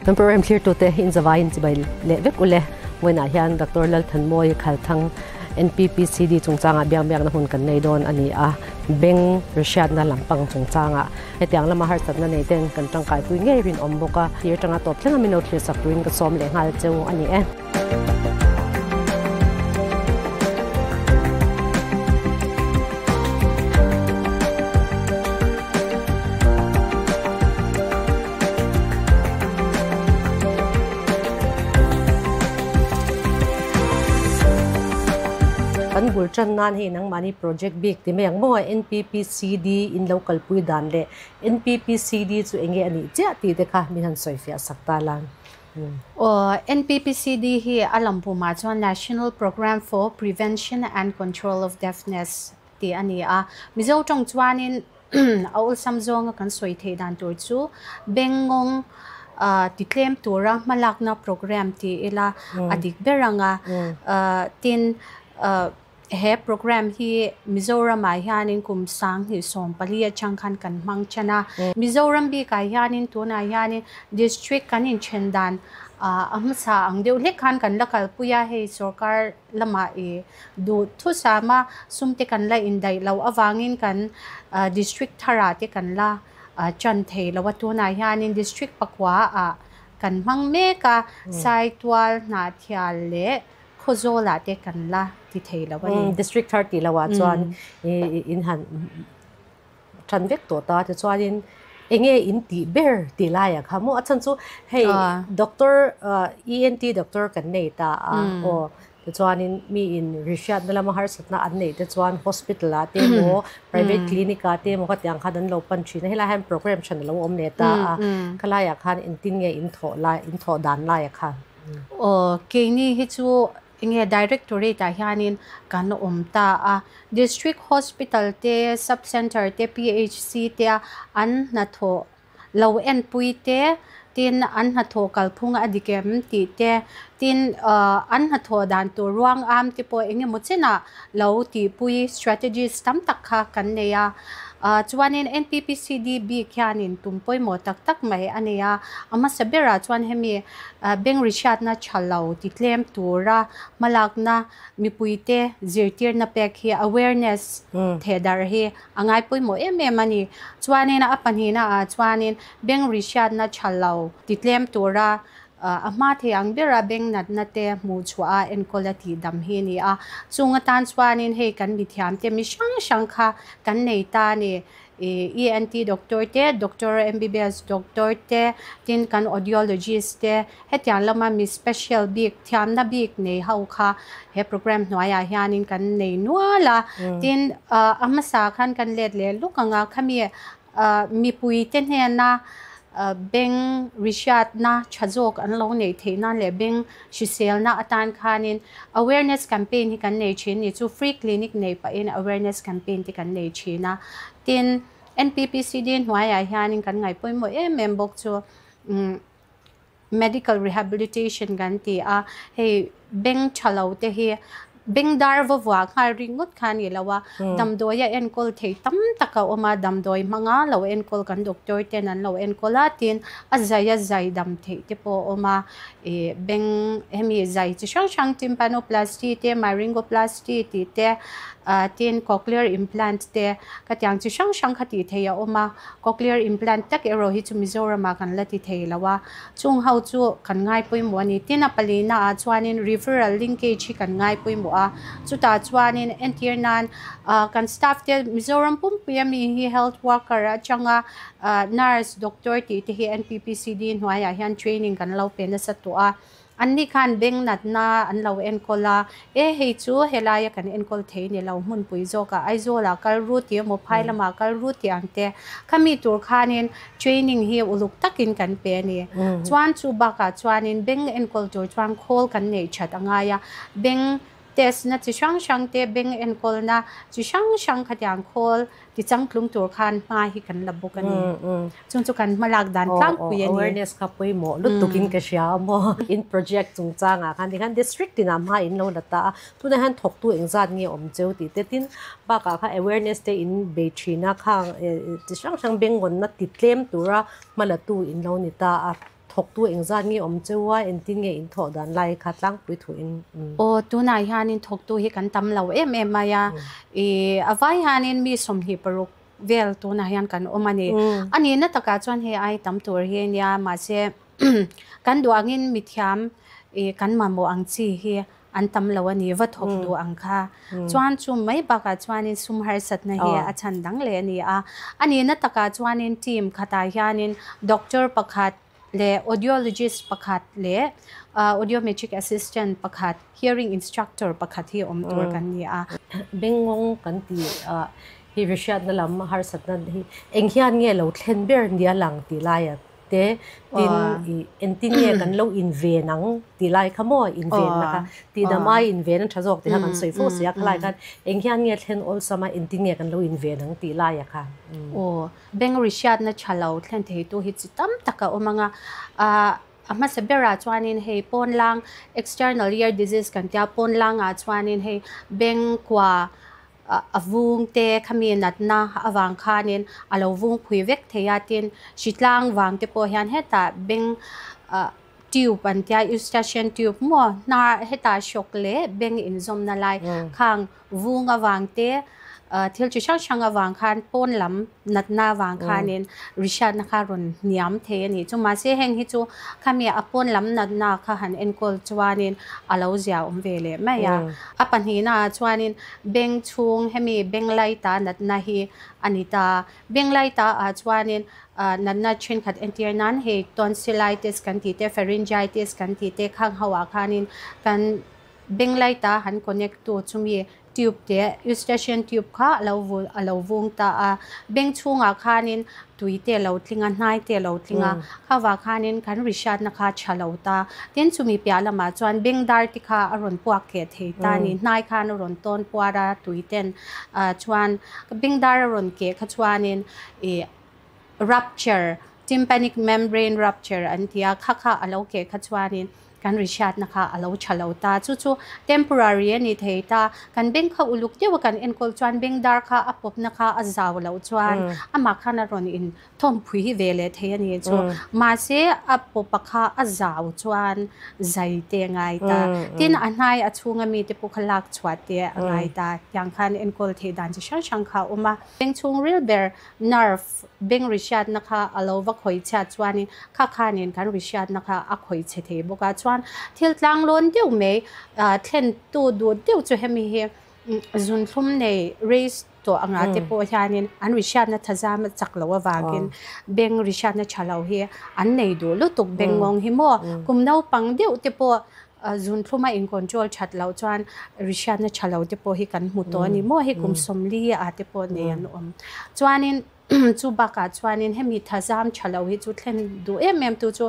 Kan program thlirtute in zavaiin chibai leh vek ule. Vawiinah hian Doctor Lalthanmawii Khalthang NPPCD chungchangah biakbiakna hun kan nei dawn a ni a, beng rihriatna lampang chungchangah hetiang lama harsatna nei ten kan tangkaipui ngei rinawm bawk a, tir atanga tawp thlenga min lo thlirsak turin ka sawm leh nghal cheu a ni e. Kan bul tan nan hei nangmahni project bik ti mai ang maw NPPCD in lo kalpui dan leh NPPCD chu enge a nih chiah tih te kha min han sawi fiah sak ta lan. Aw, NPPCD hi a lampumah chuan National Programme for Prevention and Control of Deafness tih a ni a. Mizo tawng chuanin a awlsam zawnga kan sawi theih dan tur chu Bengngawng titlem tura hmalakna programme ti ila a dik ber ang a. Tin, he programme hi Mizoramah hianin kum 2014 atang khan kan hmang tan a. Mizoram bikah hianin tunah hianin district kan inthen dan a hmasa ang deuh hlek khan kan la kalpui a, hei sorkar lamah i duh thusam a, sum te kan la indaih loh avangin kan district tharah te kan la chan thei lo a, tunah hianin district pakua ah kan hmang mek a, Saitual, Hnahthial leh Khawzawlah te kan la ti thei lo a ni. District thar tih loh ah chuan in han Than vek tawh ta tichuanin enge in tih ber tih laiah kha maw a chhan chu hei doctor ENT doctor kan nei ta a aw tichuanin mi in rihriatna lama harsatna an neih te chuan hospital ah te emaw private clinic ah te emaw khatiang khan an lo pan thin a helai hian program hran a lo awm leh ta a khalaiah khan engtin nge in thawh lai in thawh dan laiah khan. Aw keini hi chu Enge Directorate ah hianin kan awm ta a, District Hospital te, Sub Centre te, PHC te a an hnathawh lo enpui te, tin an hnathawh kalphung a dik em tih te, tin an hnathawh dan tur ruang am te pawh eng emaw chenah lo tihpui strategies tam tak kha kan nei a. Chuanin NPPCD bik hianin tum pawimawh tak tak mai a nei a, a hmasa berah chuan hemi Beng rihriatna tha lo ti tlem tura hmalakna mipuite zirtirna pek hi awareness thehdarh hi a ngai pawimawh em em a ni. Chuanin a pahnihna ah chuanin beng rihriatna tha lo ti tlem tura a hma thei ang bera beng natna te hmuh chhuah a enkawl a tih dam hi a ni a. Chung atan chuanin hei kan mithiamte mi hrang hrang kha kan nei ta a ni. ENT doctor te, doctor MBBS doctor te, tin kan audiologist te, hetiang lama mi special bik, thiamna bik nei ho kha he program hnuaiah hianin kan nei nual a. Tin, a hmasa khan kan let leh luk ang a, khami mipuite hnena beng rihriatna tha zawk an lo neih theih nan leh beng hriselna atan khanin awareness campaign hi kan nei thin ni chu free clinic nei pahin awareness campaign te kan nei thin a tin NPPCD hnuaiah hianin kan ngaih pawimawh em em bawk chu medical rehabilitation kan ti a hei beng tha lo te hi Beng dar va vuah nghal ringawt kha a ni lo a, damdawi a enkawl thei tam tak a awm a, damdawi hmanga lo enkawl kan doctor ten an lo enkawl a, tin a zai a zai dam theih te pawh a awm a, ih beng hemi zai chi hrang hrang tympanoplasty te myringoplasty tih te ah tin cochlear implant te khatiang chi hrang hrang kha tih theih a awm a, cochlear implant tak erawh hi chu Mizoramah kan la ti thei lo a. Chung ho chu kan ngai pawimawh a ni. Tin, a palina ah chuanin referral linkage hi kan ngai pawimawh a. Chutah chuanin entir nan kan staff te Mizoram pumpui ami hi health worker atanga nurse, doctor tih te hi NPPCD hnuaiah hian training kan lo pe nasa tawh a. An ni khan beng natna an lo enkawl a, e hei chu helaia kan enkawl thei ni lo hmunpui zawkah Aizawlah kal ru tih emaw phai lamah kal ru tih ang te khami tur khanin training hi uluk takin kan pe a ni. Chuan chu bakah chuanin beng enkawl tur chuan khawl kan neih that a ngai a, beng test na chi hrang hrang te beng enkawlna chi hrang hrang khatiang khawl ti changtlung tur khan hma hi kan la bawk a ni. Chung chu kan hmalak dan tlangpui a ni. Awareness kha pawimawh lutuk in ka hria a maw. In project chungchangah khan tikhan district tinah hma in lo la ta a, tunah hian thawktu engzat nge awm cheu tih te tin bakah kha awareness te in bei thin a, khang chi hrang hrang bengawnna ti tlem tura hmalatu in lo ni ta a. Thawktu engzat nge awm cheu a, engtin nge in thawh dan lai kha tlangpui thu in. Aw, tunah hianin thawktu hi kan tam lo em em mai a, i a vai hianin mi 26 vel tunah hian kan awm a ni. A nihna takah chuan hei ai tam tur hi a nia, mahse kan duh angin mithiam i kan mamawh ang chi hi an tam lo a ni, va thawk duh ang kha. Chuan chu mai bakah chuanin sum harsatna hi a chhan dang leh a ni a. A nihna takah chuanin team khatah hianin doctor pakhat leh audiologist pakhat leh audiometric assistant pakhat, hearing instructor pakhat hi awm tur kan ni a. Bengngawng kan tih hi rihriatna lam harsatna hi eng hian nge lo thlen ber nia lang tih laia te tin i engtin nge kan lo inven ang tih lai kha maw invenna kha tihdam ai inven a tha zawk tih kha kan sawi fo si a khalai khan eng hian nge thlen awlsam a engtin nge kan lo inven ang tih laia kha. Aw, beng ri hriatna tha lo thlen theitu hi chi tam tak a awm ang a, a hmasa berah chuanin hei pawnlang external ear disease kan tia pawnlangah chuanin hei beng kua A vung te khami natna avang khanin a lo vung phui vek thei a, tin hritlang vang te pawh hian hetah beng tube an tia eustachian tube maw hnar hetah hrawk leh beng inzawmna lai khang vung avang te thil chi hrang hrang avang khan pawn lam natna avang khanin rihriatna kha rawn hniam thei a nih chu. Mahse heng hi chu khami a pawn lam natna kha han enkawl chuanin a lo zia awm ve leh mai a. A pahnihna ah chuanin beng chhung hemi beng laita natna hi a ni ta. Beng laita ah chuanin natna thenkhat entir nan hei tonsillitis kan tih te, pharyngitis kan tih te khang ho ah khanin kan beng laita han connect tu chumi tube te eustachian tube kha a lo vul a lo vung ta a, beng chhungah khanin tui te a lo tling a, hnai te a lo tling a, kha vah khanin kan ri hriatna kha a tha lo ta. Tin, chumi piah lamah chuan beng dar te kha a rawn puak keh thei ta a ni, hnai khan a rawn tawn puar a, tui ten chuan beng dar a rawn keh kha chuanin ih rupture, tympanic membrane rupture an ti a, kha kha a lo keh kha chuanin Kan rihriatna kha a lo tha lo ta. Chu chu temporary a ni thei ta. Kan beng kha uluk deuh a kan enkawl chuan beng dar kha a pawpna kha a zau loh chuan amah khan a rawn in thawmpui hi ve leh thei a ni chu. Mahse a pawpa kha a zau chuan zai te a ngai ta. Tin a hnai a chhunga mite pawh kha lak chhuah te a ngai ta. Tiang khan enkawl theih dan chi hrang hrang kha a awm a. Beng chhungril ber nerve Beng rihriatna kha a lo va khawih chhiat chuanin kha khanin kan rihriatna kha a khawih chhe thei bawk a. Chuan thil tlanglawn deuh mai thlentu duh deuh chu hemi hi zunthlum nei race tawh anga te pawh hianin an rihriatna thazam a chak loh avangin beng rihriatna tha lo hi an nei duh lutuk beng ngawng hi maw. Kum naupang deuh te pawh zunthlum a in control that loh chuan rihriatna tha lo te pawh hi kan hmu tawh a ni maw hei kum 40 ah te pawh nei an awm. Chuanin chu bakah chuanin hemi thazam tha lo hi chu thlen duh em em tu chu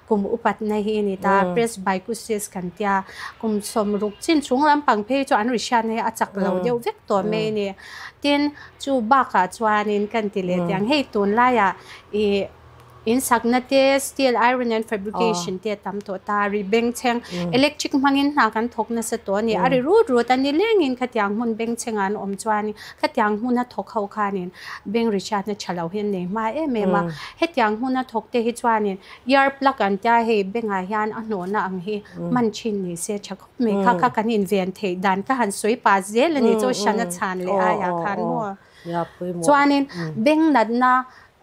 kum upatna hi a ni ta, presbycusis kan tia kum 60 chin chung lampang phei chu an rihriatna hi a chak lo deuh vek tawh mai a ni. Tin chu bakah chuanin kan ti leh tiang hei tunlaiah ih In sakna te, steel, iron and fabrication te a tam tawh ta. Ri bengchheng, electric hmangin hna kan thawk nasa tawh a ni. A ri rut rut a ni lengin khatiang hmun bengchhengah an awm chuanin khatiang hmuna thawk ho khanin beng ri hriatna tha lo hi an nei hma em em a. Hetiang hmuna thawk te hi chuanin ear plug an tia hei bengah hian a hnawhna ang hi hman thin ni se tha khawp mai. Kha kha kan inven theih dan ka han sawi pah zel a ni chu hran a chhan leh aiah khan maw. Chuanin beng natna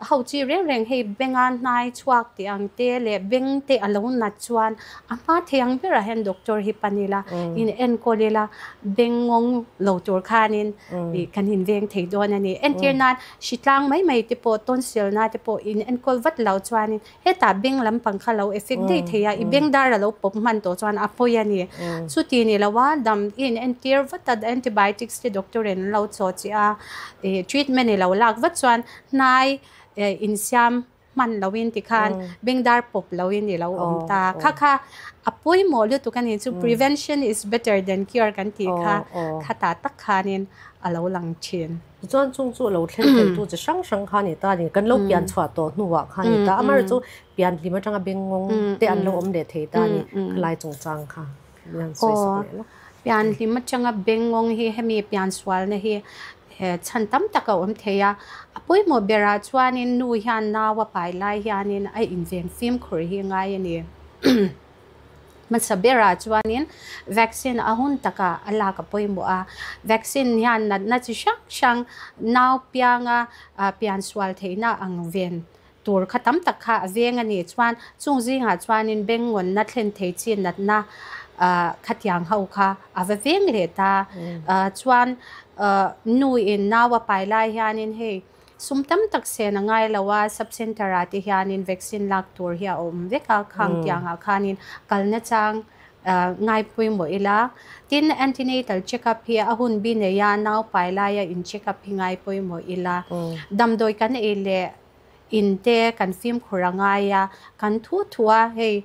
Ho chi reng reng hei benga hnai chhuak tih ang te leh beng te a lo nat chuan a hma thei ang berah hian doctor hi pan ila, in enkawl ila, beng ngawng lo tur khanin ih kan inveng thei dawn a ni. Entir nan hritlang mai mai te pawh tonsil na te pawh in enkawl vat lo chuanin hetah beng lampang kha lo effect daih thei a, i beng dar a lo pawp hman tawh chuan a pawi a ni. Chuti ni lo a dam i in entir vat a antibiotics te doctor in an lo chaw che a, ih treatment i lo lak vat chuan Hnai insiam hman loin tikhan bengdar pawp loin i lo awm ta. Kha kha a pawimawh lutuk a ni chu prevention is better than cure kan tih kha khatah tak khanin a lo lang thin. Tichuan chung chu a lo thlen theitu chi hrang hrang kha a ni ta a ni. Kan lo pian chhuah tawh hnuah kha a ni ta. Amaherawhchu chu pian hlim atanga bengngawng te an lo awm leh thei ta a ni. Khalai chungchang kha min han sawi sak leh lawk. Pian hlim atanga bengngawng hi hemi pian sualna hi. Chhan tam tak a awm thei a, a pawimawh berah chuanin nu hian nau a pai lai hianin a inveng fimkhur hi ngai a ni. Hmasa berah chuanin vaccine a hun takah a lak a pawimawh a, vaccine hian natna chi hrang hrang nau pianga piansual theihna ang ven tur kha tam tak kha a veng a ni. Chuan chung zingah chuanin bengngawnna thlen thei chi natna khatiang ho kha a va veng leh ta. Chuan nuin nau a pai lai hianin hei sum tam tak sen a ngai lo a, sub centre ah te hianin vaccine lak tur hi a awm vek a, khang tiangah khanin kalna chang ngai pawimawh ila. Tin, antenatal check up hi a hun bi nei a, nau pai laia in check up hi ngai pawimawh ila. Damdawi kan ei leh in te kan fimkhur a ngai a, kan thu thu a, hei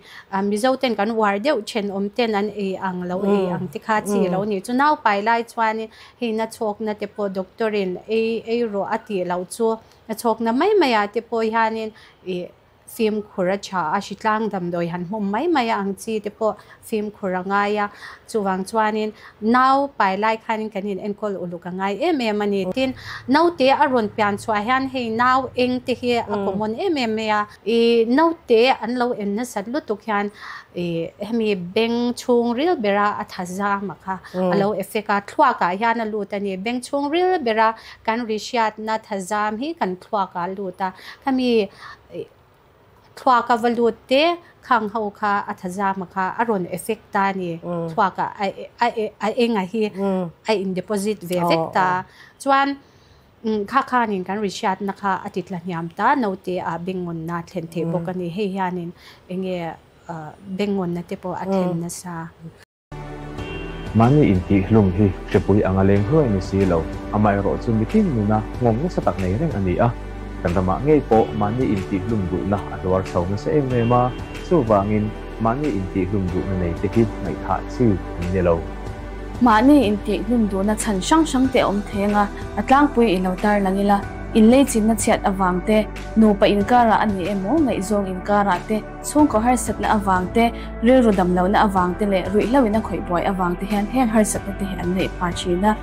Mizo ten kan uar deuh thenawm ten an ei ang lo ei ang te kha chi lo ni. Chu nau pai lai chuanin hei na chhawkna te pawh doctor in ei ei rawh a tih loh chu na chhawkna mai mai ah te pawh hianin ih fimkhur a tha a, hritlang damdawi han hmawm mai mai a ang chi te pawh fimkhur a ngai a, chuvang chuanin nau pai lai khanin kan in enkawl uluk a ngai em em a ni. Tin, naute a rawn pian chhuah hian hei nau eng te hi a common em em mai a, i naute an lo en nasat lutuk hian i hemi beng chhung ril bera a tha zam a kha a lo effect a, thluak ah hian a lut a ni. Beng chhung ril bera kan ri hriatna tha zam hi kan thluak ah a lut a, khami Thluak a va lut te khang ho kha a thazama kha a rawn effect ta a ni. Thluak ah a enga hi a in deposit ve vek ta. Chuan kha khanin kan rihriatna kha a ti tla hniam ta, naute ah bengngawnna a thlen theih bawk a ni. Hei hianin enge bengngawnna te pawh a thlen nasa. Mahni intihhlum hi hripui anga leng hluai ni si lo, amaherawhchu mitin nuna nghawng nasa tak nei reng a ni a. Kan ramah ngei pawh mahni intihhlum duhna a hluar chho nasa em em a, chuvangin mahni intihhlum duhna nei te hi ngaihthah chi an ni lo. Mahni intihhlum duhna chhan hrang hrang te a awm thei anga, a tlangpui i lo tarlang ila, inleichinna chhiat avang te, nupa inkarah a ni emaw, ngaihzawng inkarah te, Chhungkaw harsatna avang te, rilru dam lohna avang te leh ruihhlo in a khawih buai avang te hian heng harsatna te hi an neih phah thin a.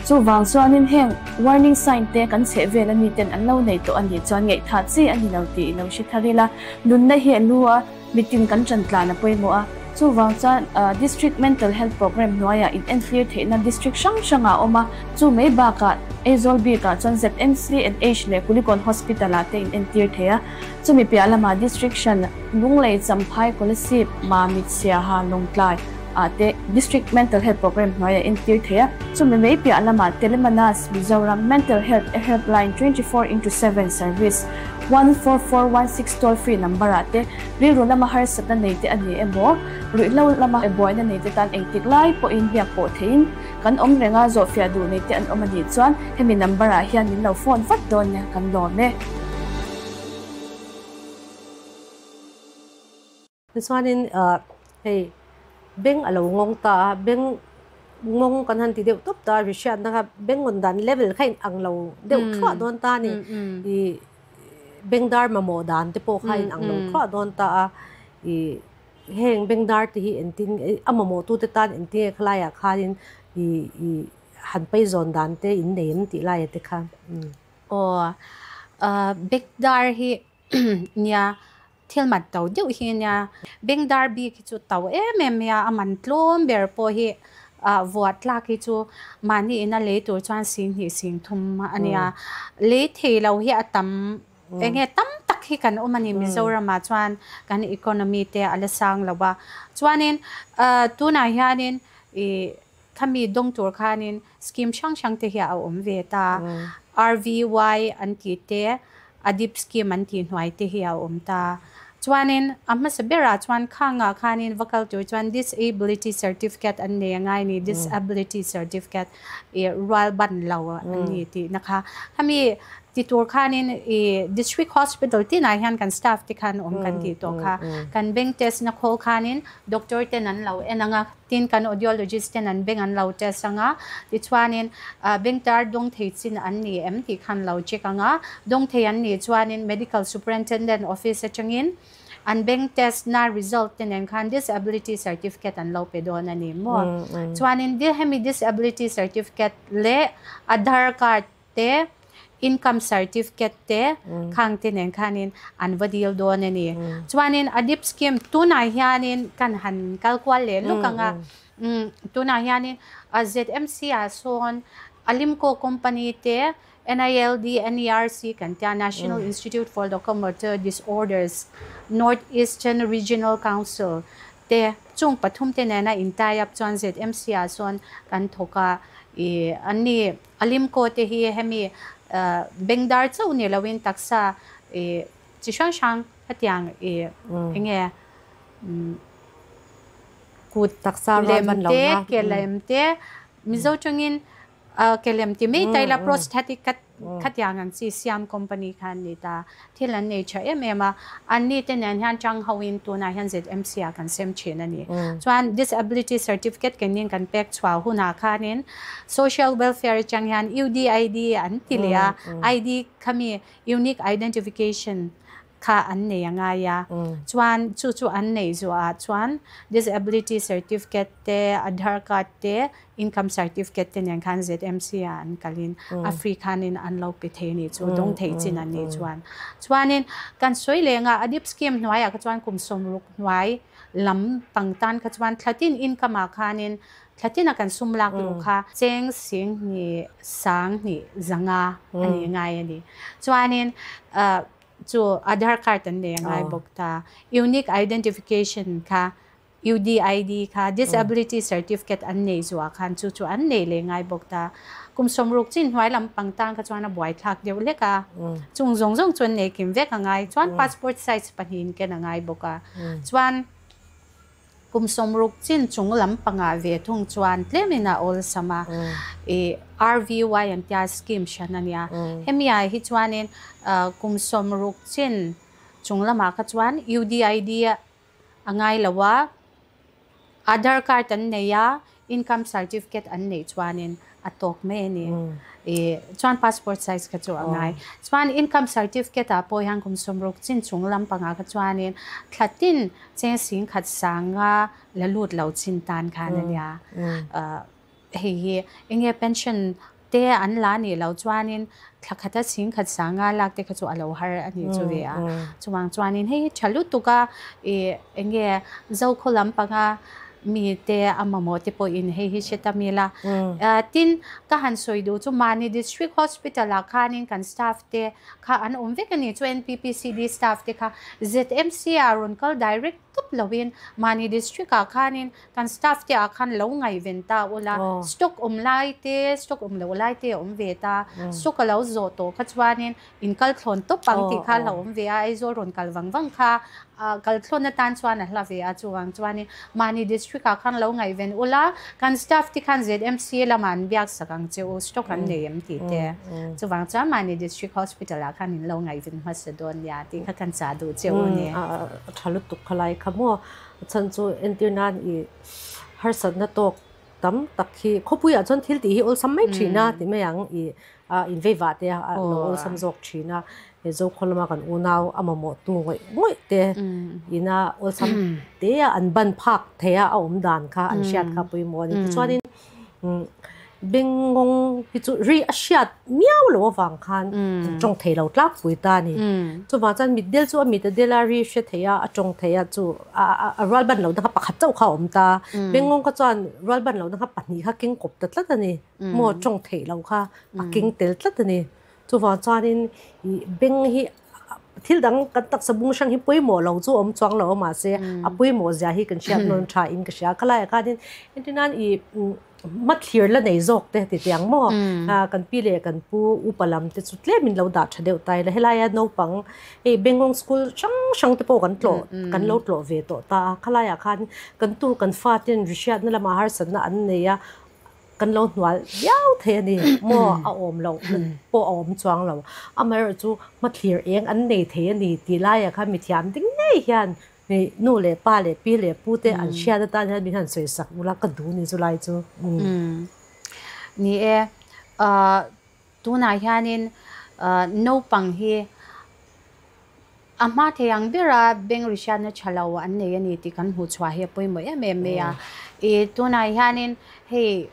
Chuvang chuanin heng warning sign te kan chheh vel a mi ten an lo nei tawh a nih chuan ngaihthah chi a ni lo tih i lo hre thar ila. Nunna hi a lu a, mitin kan ṭan tlan a pawimawh a. Chuvang chuan District Mental Health Programme hnuaiah in enthlir theihna district hrang hrangah a awm a, chu mai bakah Aizawl bikah chuan ZMC and H leh Kulikawn Hospital-ah te in entir thei a. Chumi piah lamah District hran Lunglei, Champhai, Kolasib, Mamit, Siaha, Lawngtlai ah te District Mental Health Programme hnuaiah entir thei a. Chumi mai piah lamah Telemanas, Mizoram Mental Health Helpline 24×7 Service, 14416 toll free number ah te rilru lama harsatna nei te a ni emaw, ruihhlo lama buaina nei te tan engtik lai pawhin biak pawh theiin kan awm reng a, zawhfiah duh nei te an awm a nih chuan hemi number ah hian min lo phone vat dawn nia kan lawm e. Tichuanin hei beng a lo ngawng ta a, beng ngawng kan han ti deuh tawp ta a, rihriatna kha beng ngawn dan level kha in ang lo deuh thluah dawn ta a ni. Ih beng dar mamawh dan te pawh kha in ang lo thluah dawn ta a, ih heng beng dar te hi engtin a mamawh tute tan engtin nge khalaiah khanin ih ih han peizawn dan te in nei em tih laia te kha. Aw, Bengdar hi nia thil man to deuh hi nia. Bengdar bik hi chu to em em mai a, a man tlawm ber pawh hi vuah tlak hi chu mahni ina lei tur chuan sing hnih sing thum a nia. Lei thei lo hi a tam eng nge tam tak hi kan awm a ni Mizoramah chuan kan economy te a la sang lo a. Chuanin tunah hianin ih Khami dawng tur khanin scheme hrang hrang te hi a awm ve ta. RVY an tih te, ADIP scheme an tih hnuai te hi a awm ta. Chuanin a hmasa berah chuan khangah khanin va kal tur chuan disability certificate an nei a ngai ni, disability certificate i rual ban lo an ni tihna kha. Khami ti tur khanin i district hospital tinah hian kan staff te khan awm kan tih tawh kha. Kan bank test na khawl khanin doctor ten an lo en ang a. Tin, kan audiologist ten an beng an lo test ang a, tichuanin beng tar dawng thei chin an ni em tih khan lo check ang a, dawng thei an nih chuanin Medical Superintendent Office atangin an beng test na result te nen khan disability certificate an lo pe dawn a ni maw. Chuanin hemi disability certificate leh Aadhaar card te, income certificate te khang te nen khanin an va dil dawn a ni. Chuanin ADIP scheme tunah hianin kan han kal kual leh luk ang a, tunah hianin ZMC ah sawn Alimco company te, NILD, NERC kan tia, National Institute for Locomotor Disorders, North Eastern Regional Council te chung pathum te nena in tie up chuan ZMC ah sawn kan thawk a, ih an ni Alimco te hi hemi bengdar chauh ni loin taksa ih chi hrang hrang hetiang ih enge kut Taksa lem rualban te lohna. ke lem te Mizo tawngin ke lem ti mai taila prosthetic kha khatiang ang chi siam company kha an ni ta. Thil an nei tha em em a, an ni te nen hian chang ho in tunah hian ZMC ah kan sem thin a ni. Chuan disability certificate kenin kan pek chhuah hunah khanin social welfare atang hian UDID an ti leh a, ID khami unique identification kha an nei a ngai a, chuan chu chu an nei zuah ah chuan disability certificate te, Aadhaar card te, income certificate te nen khan ZMC ah an kalin a free khanin an lo pe thei a nih chu, dawng thei chin an nih chuan. Chuanin kan sawi leng a, ADIP scheme hnuaiah kha chuan kum sawmruk hnuai lam pang tan kha chuan thlatin income ah khanin thlatin a kan sum lak luh kha cheng sing hnih sang hnih zanga a ni ngai a ni. Chuanin Chu Aadhaar card an nei a ngai bawk ta. Unique Identification kha, UDID kha, Disability Certificate an nei zuah khan chu chu an nei leh ngai bawk ta. Kum sawmruk chin hnuai lam pang tang kha chuan a buaithlak deuh hlek a. Chung zawng zawng chu an nei kim vek a ngai. Chuan passport size pahnihin ken a ngai bawk a. Chuan. Kum sawmruk chin chung lam pangah ve thung chuan tlemin a awlsam a, ih RVY an tia scheme hran a nia. Hemi ah hi chuanin kum sawmruk chin chung lamah kha chuan UDID a ngai lo a, Aadhaar card an nei a, Income certificate an neih chuanin a tawk mai a ni. I chuan passport size kha chu a ngai. Chuan income certificate ah pawh hian kum sawmruk chin chung lampangah kha chuanin thla tin cheng sing khat sanga la lut lo chin tan khan a nia. Hei hi enge pension te an la nih loh chuanin thla khata sing khat sanga lak te kha chu a lo har a nih chu ve a. Chuvang chuanin hei hi tha lutuk a, i enge Zokhaw lampanga mi te a mamawh te pawhin hei hi hre ta mil a. Tin, ka han sawi duh chu mahni District Hospital ah khanin kan staff te kha an awm vek a ni chu NPPCD staff te kha ZMC ah rawn kal direct tawp loin mahni District ah khanin Kan staff te ah khan lo ngaihven ta ula, stock awm lai te, stock awm loh lai te a awm ve ta, stock a lo zawh tawh kha chuanin in kal thlawn tawp ang tih kha a hla awm ve a, Aizawl rawn kal vang vang kha kal thlawn atan chuan a hla ve a, chuvang chuanin mahni district ah khan lo ngaihven ula, kan staff te khan ZMC lamah an biak sak ang che u, stock an nei em tih te, chuvang chuan mahni district hospital ah khan in lo ngaihven hmasa dawn nia tih kha kan chah duh che u ni. A tha lutuk khalai kha maw. A chhan chu entir nan i harsatna tawk tam tak hi khawpuiah chuan thil tih hi awlsam mai thin a ti mai ang i inveivah te a lo awlsam zawk thin a he Zokhaw lama kan unau a mamawh tu ngawih ngawih te ina awlsam te a an ban phak thei a a awm dan kha an hriat kha pawimawh a ni. Tichuanin Bengngawng hi chu ri a hriat miau lo avang khan an tawng thei lo tlangpui ta a ni. Chuvang chuan mitdel chu a mit a del a, ri hre thei a, a tawng thei a, chu a rual ban lo na kha pakhat chauh kha a awm ta. Bengngawng kha chuan rual ban lo na kha pahnih kha keng kawp ta tlat a ni. Maw tawng theih lo kha a keng tel tlat a ni. Chuvang chuanin ih beng hi thil dang kan taksa bung hrang hi pawimawh lo chu awm chuang lo a mahse a pawimawh zia hi kan hriat nawn tha in ka hria. Khalaiah khanin entir nan ih hmathlir la nei zawk te ti tiang maw kan pi leh kan pu upa lam te chu tlem in lo dah tha deuh ta ila helaia naupang hei Bengong school hrang hrang te pawh kan tlawh kan lo tlawh ve tawh ta a khalaiah khan kan tu kan faten ri hriatna lamah harsatna an nei a Kan lo hnual viau thei a ni maw? A awm loh pawh a awm chuang lo. Amaherawhchu hmathlir eng an nei thei a ni tih laiah khan mithiam ding ngei hian nu leh pa leh pi leh pu te an hriat atan hian min han sawi sak ula ka duh ni chu lai chu. Ni e, tunah hianin naupang hi. A hma thei ang bera beng ri hriatna tha lo an nei a ni tih kan hmuh chhuah hi a pawimawh em em mai a. Ih tunah hianin hei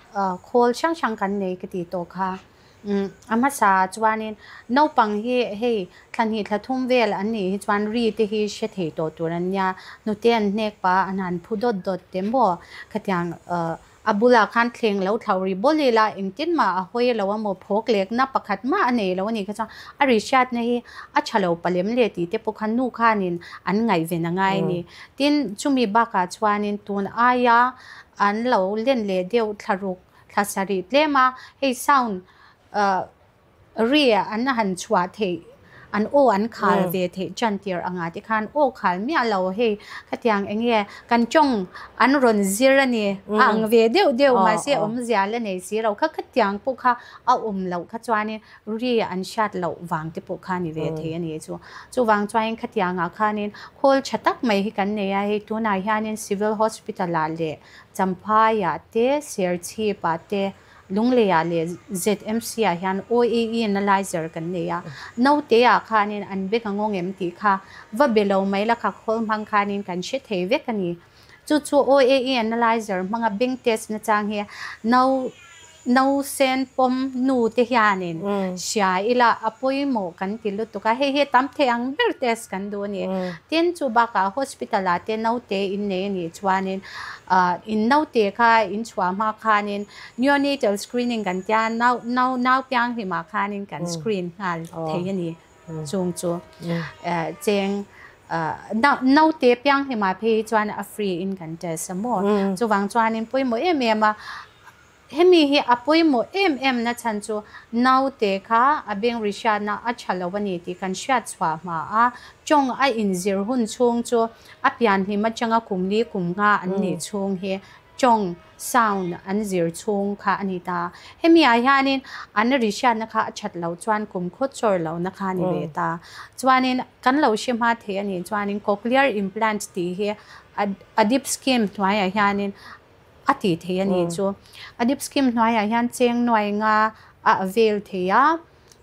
khawl hrang hrang kan nei ka tih tawh kha. A hmasa chuanin naupang hi hei thla hnih thla thum vel an nih hi chuan ri te hi hre thei tawh tur an nia. Hnute an hnek pah a an han phu dawt dawt te maw khatiang A bulah khan thleng lo thlauh ri bawl ila engtin mah a hawi lo a maw phawk lekna pakhat mah a nei lo a nih kha chuan a ri hriatna hi a tha lo palem le tih te pawh khan nu khanin an ngaihven a ngai a ni. Tin, chumi bakah chuanin tun aia an lo len leh deuh thla ruk thla sarih tlem a, hei sound Ri an han chhuah theih, an aw an khal ve theih tan tir anga te khan aw khal miah lo hei khatiang eng nge kan tawng an rawn zir a ni a ang ve deuh deuh mahse awmzia la nei si lo kha khatiang pawh kha a awm loh kha chuanin ri an hriat loh vang te pawh kha ni ve thei a ni chu. Chuvang chuanin khatiangah khanin khawl tha tak mai hi kan nei a, hei tunah hianin Civil Hospital ah leh Champhaiah te Serchhip-ah te Lungleiah leh ZMC ah hian OAE analyzer kan nei a, naute ah khanin an bek a ngawng em tih kha va be lo mai la kha khawl hmang khanin kan hre thei vek a ni. Chu chu OAE analyzer hmanga beng test na chang hi nau nau sen pawm nu te hianin hria ila a pawimawh kan ti lutuk a, hei hi tam thei ang ber test kan duh a ni. Tin, chu bakah hospital ah te naute in nei a nih chuanin In naute kha in chhuah hma khanin neonatal screening kan tia nau nau nau pianghlimah khanin kan screen nghal thei a ni chung chu cheng naute pianghlimah phei hi chuan a free in kan test a maw chuvang chuanin pawimawh em em a. Hemi hi a pawimawh em em na chhan chu naute kha a beng ri hriatna a tha lo a ni tih kan hriat chhuah hma a, tawng a inzir hun chhung chu a pianhlim atanga kum li kum nga an nih chhung hi tawng, sound, an zir chhung kha a ni ta. Hemi ah hianin an ri hriatna kha a that loh chuan kum khaw chawr lohna kha a ni ve ta. Chuanin kan lo hre hma thei a nih chuanin cochlear implant tih hi a dip scheme hnuaiah hianin a tih thei a ni chu. A dip scheme hnuaiah hian cheng nuai nga a avail thei a,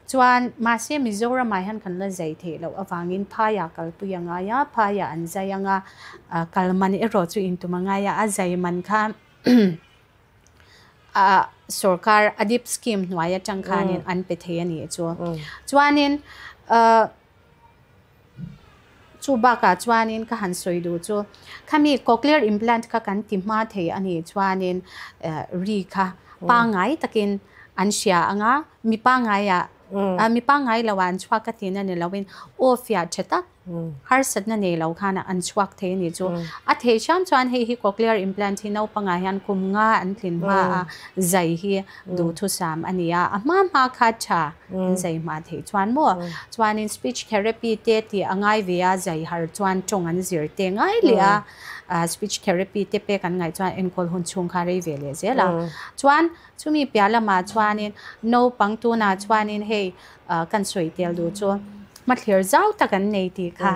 chuan mahse Mizoramah hian kan la zai theih loh avangin phaiah kalpui a ngai a, phaiah an zai anga kal man erawh chu intum a ngai a, a zai man kha a sorkar a dip scheme hnuai atang khanin an pe thei a nih chu. Chuanin Chu bakah chuanin ka han sawi duh chu khami cochlear implant kha kan ti hma thei a nih chuanin ri kha pangngai takin an hria anga mi pangngaiah mi pangngai loah an chhuak ka tihna ni loin aw fiah tha tak harsatna nei lo khan an chhuak thei a nih chu. A theih hram chuan hei hi cochlear implant hi naupangah hian kum nga an tlin hma a zai hi duhthusam a ni a, a hma hma kha tha. An zai hma theih chuan maw? Chuanin speech therapy te tih a ngai ve a, zai har chuan tawng an zir te ngai leh a, speech therapy te pek an ngaih chuan enkawl hun chhung kha rei ve leh zel a. Chuan chumi piah lamah chuanin naupang tunah chuanin hei kan sawi tel duh chu hmathlir zau tak an nei tih kha.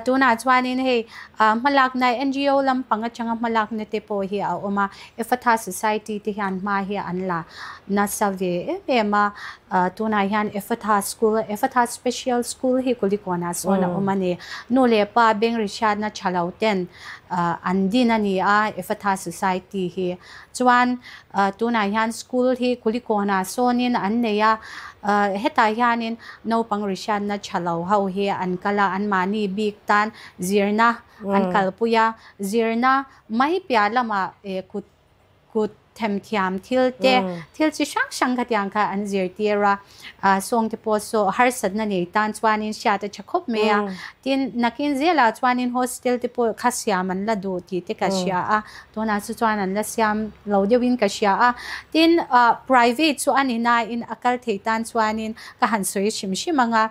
Tunah chuanin hei hmalakna NGO lampang atanga hmalakna te pawh hi a awm a, Efatha Society te hian hma hi an la nasa ve em em a, tunah hian Efatha School, Efatha Special School hi Kulikawnah sawn a awm a ni. Nu leh pa beng ri hriatna tha lo ten an din a ni a Efatha Society hi. Chuan tunah hian school hi Kulikawnah sawnin an nei a, hetah hianin naupang ri hriatna tha lo ho hi an kal a, anmahni bik tan zirna an kalpui a, zirna Mai piah lamah kut kut themthiam thil te thil chi hrang hrang khatiang kha an zirtir a, sawng te pawh saw harsatna nei tan chuanin hriat a tha khawp mai a, tin nakin zelah chuanin hostel te pawh kha siam an la duh tih te ka hria a, tunah chu chuan an la siam lo deuhin ka hria a, tin private chu a ni nain a kal thei tan chuanin ka han sawi hrim hrim ang a,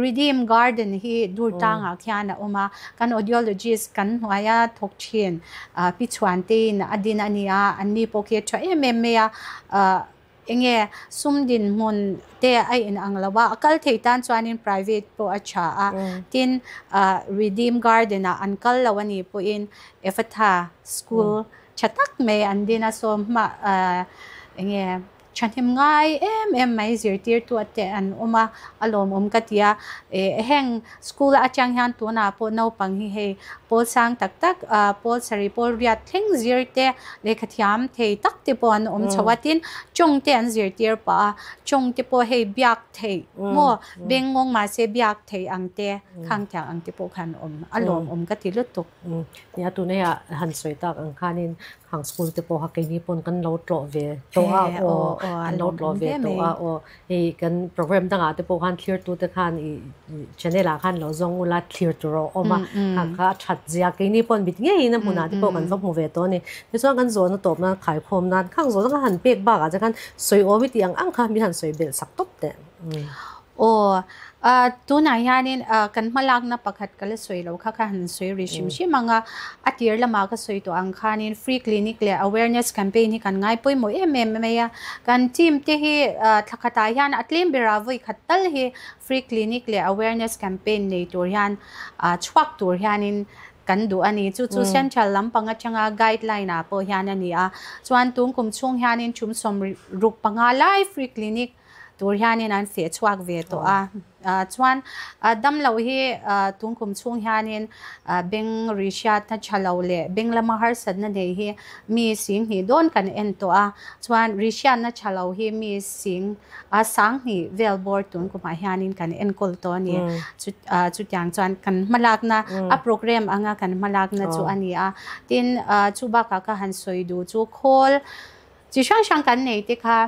Redeem Garden hi dur tlangah khian a awm a. Kan audiologist kan hnuaia thawk thin Pi Chhuantein a din a ni a, an ni pawh khi a tha em em mai a, enge sum dinhmun te a in ang lo a, a kal thei tan chuanin private pawh a tha a, tin Redeem Garden ah an kal lo a nih pawhin Ephatha school tha tak mai an din a, sawm hma enge. Thahnem ngai em em mai zirtirtu te an awm a, a lawmawm ka ti a. Heng school atang hian tunah pawh naupang hi hei pawl sang tak tak, pawl sarih, pawl riat thleng zir te, lehkha thiam thei tak te pawh an awm chho a. Tin, tawng te an zirtir pah a, tawng te pawh hei biak theih maw, beng ngawng mahse biak theih ang te, khang tiang ang te pawh kha an awm, a lawmawm ka ti lutuk. Nia, tunah han sawi tak ang khanin Hang school te pawh kha keini pawn kan lo tlawh ve tawh a aw, kan lo tlawh ve tawh a aw. Hei kan program dangah te pawh khan thlir te khan i channel ah khan lo zawng ula thlir tur a awm a, khang kha a that zia keini pawn mit ngeiin a hmunah te pawh kan va hmu ve tawh a ni. Tichuan kan zawhna tawp nan khaikhawm nan khang zawhna kha han pek bakah te khan sawi awm i tih ang ang kha min han sawi belh sak tawp teh. Aw, tunah hianin kan hmalakna pakhat ka la sawi lo kha kha han sawi ri hrim hrim ang a, a tir lamah ka sawi tawh ang khanin free clinic leh awareness campaign hi kan ngai pawimawh em em mai a, kan team te hi thla khatah hian a tlem berah vawi khat tal hi free clinic leh awareness campaign nei tur hian chhuak tur hianin kan duh a ni. Chu chu central lampang atanga guideline ah pawh hian a ni a, chuan tun kum chhung hianin chum 65 lai free clinic Tur hianin an feh chhuak ve tawh a. Chuan damlo hi tun kum chhung hianin beng ri hriatna tha lo leh beng lama harsatna nei hi mi sing hnih dawn kan en tawh a. Chuan ri hriatna tha lo hi mi sing sanghnih vel bawr tun kumah hianin kan enkawl tawh a ni. Chutiang chuan kan hmalakna a program anga kan hmalakna chu a ni a. Tin, chu bakah ka han sawi duh chu khawl chi hrang hrang kan nei te kha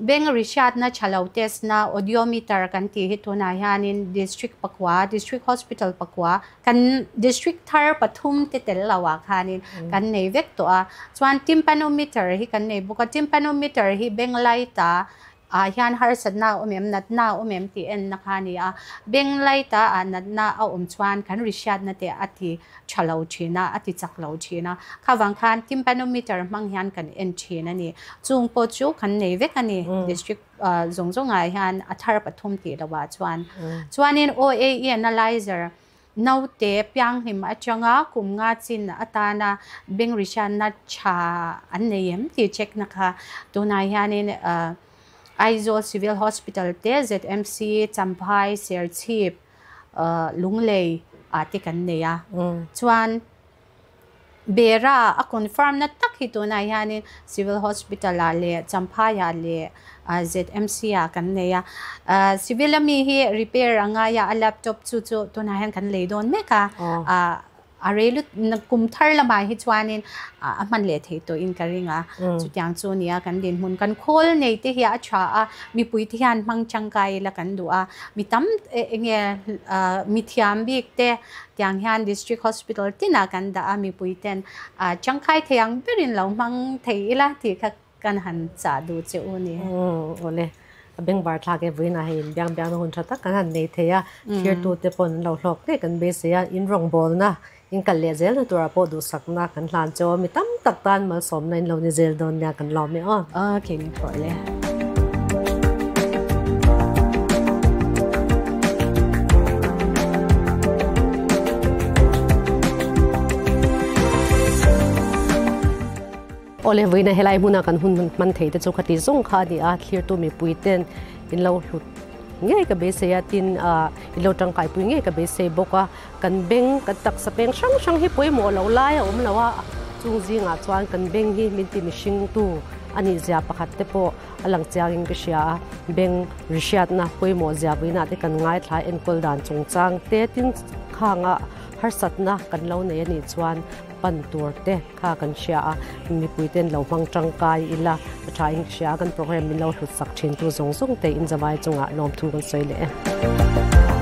Beng rihriatna tha lo test na audiometer kan tih hi tunah hianin District pakua, District Hospital pakua, kan District thar pathum te tel lo ah khanin kan nei vek tawh a. Chuan tympanometer hi kan nei bawk a, tympanometer hi beng light ah ah hian harsatna a awm em, natna a awm em tih enna kha a ni a. Beng light ah ah natna a awm chuan kan rihriatna te a ti tha lo thin a, a ti chak lo thin a. Kha vang khan tympanometer hmang hian kan en thin a ni. Chung pawh chu kan nei vek a ni. District zawng zawngah hian a thar pathum tih lohah chuan. Chuanin OAE analyzer naute pianghlim atanga kum nga chin atana beng rihriatna tha an nei em tih check na kha tunah hianin Aizawl Civil Hospital te ZMC Champhai Serchhip Lunglei ah te kan nei a. Chuan Bera a confirm na tak hi tunah hianin Civil Hospital ah leh Champhai ah leh ZMC ah kan nei a. Civil ami hi repair a ngai a, a laptop chu chu tunah hian kan lei dawn mek a. A rei lut kum thar lamah hi chuanin a hman leh thei tawhin ka ring a, chutiang chu a nia kan dinhmun kan khawl nei te hi a tha a, mipui te hian hmang tangkai ila kan duh a, mi tam eng nge mi thiam bik te tiang hian district hospital tinah kan dah a, mipui ten tangkai thei ang berin lo hmang thei ila tih kha Kan han chah duh che u ni. Awle, a bengvar thlak e vawiinah hei in biang biangna hun tha tak kan han nei thei a, thirtute pawh an lo hlawk hle kan beisei a, in rawngbawlna, in kal leh zelna turah pawh duhsakna kan hlan cheu a, mi tam tak tan malsawmna in lo ni zel dawn nia kan lawm e aw. Okay, ni pawh le. Awle vawiina helai hmuna kan hun hman thei te chu khati zawng kha a ni a, thlirtu mipui ten in lo hlut ngei ka beisei a, tin in lo tangkaipui ngei ka beisei bawk a, kan beng kan taksa peng hrang hrang hi pawimawh loh lai a awm lo a, chung zingah chuan kan beng hi min ti mihringtu a nih zia pakhat te pawh a lang chiangin ka hria a, beng ri hriatna pawimawh zia vawiinah te kan ngaithla enkawl dan chungchang te tin khanga harsatna kan lo nei a nih chuan pan tur te. Kha kan hria a, mipui ten lo hmang tangkai ila a tha in hria a, kan program min lo hlut sak thin tu zawng zawng te in zavai chungah lawmthu kan sawi leh e.